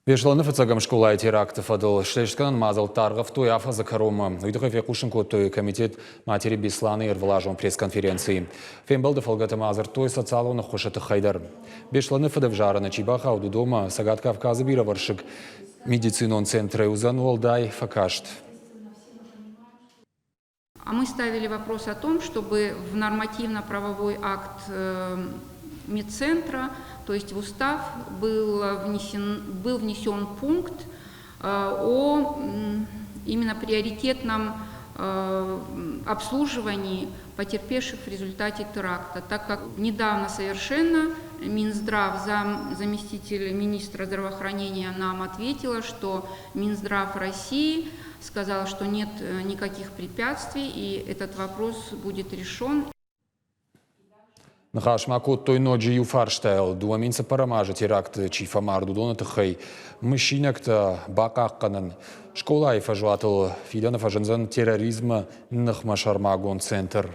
Беслӕны фыццӕгӕм скъолайы теракты фӕдыл слестгӕнӕн мадзӕлттӕ аргъӕвтой афӕдзы кӕронмӕ. Уый тыххӕй фехъусын кодтой комитет Матери Бесланы ӕрвылазон пресс-конференцийы. Фембӕлды фӕлгӕты ма дзырдтой социалон ӕххуысы тыххӕй дӕр. Беслӕны фыдӕвзарӕны чи бахауд, уыдонмӕ Цӕгат Кавказы бирӕвӕрсыг медицинон центрӕй уыдзӕн уӕлдай фӕкаст. А мы ставили вопрос о том, чтобы в нормативно-правовой акт медцентра, то есть в устав, был внесен, был внесен пункт о именно приоритетном обслуживании потерпевших в результате теракта, так как недавно совершенно Минздрав, зам, заместитель министра здравоохранения нам ответила, что Минздрав России сказал, что нет никаких препятствий и этот вопрос будет решен. Ныхас ма кодтой ноджы иу фарстайыл. 2004 азы теракты чи фӕмард, уыдоны тыххӕй мысинӕгтӕ бахъахъхъӕнын. Скъолайы фӕзуатыл фидӕны фӕзындзӕн терроризмы ныхмӕ сӕрмагонд центр.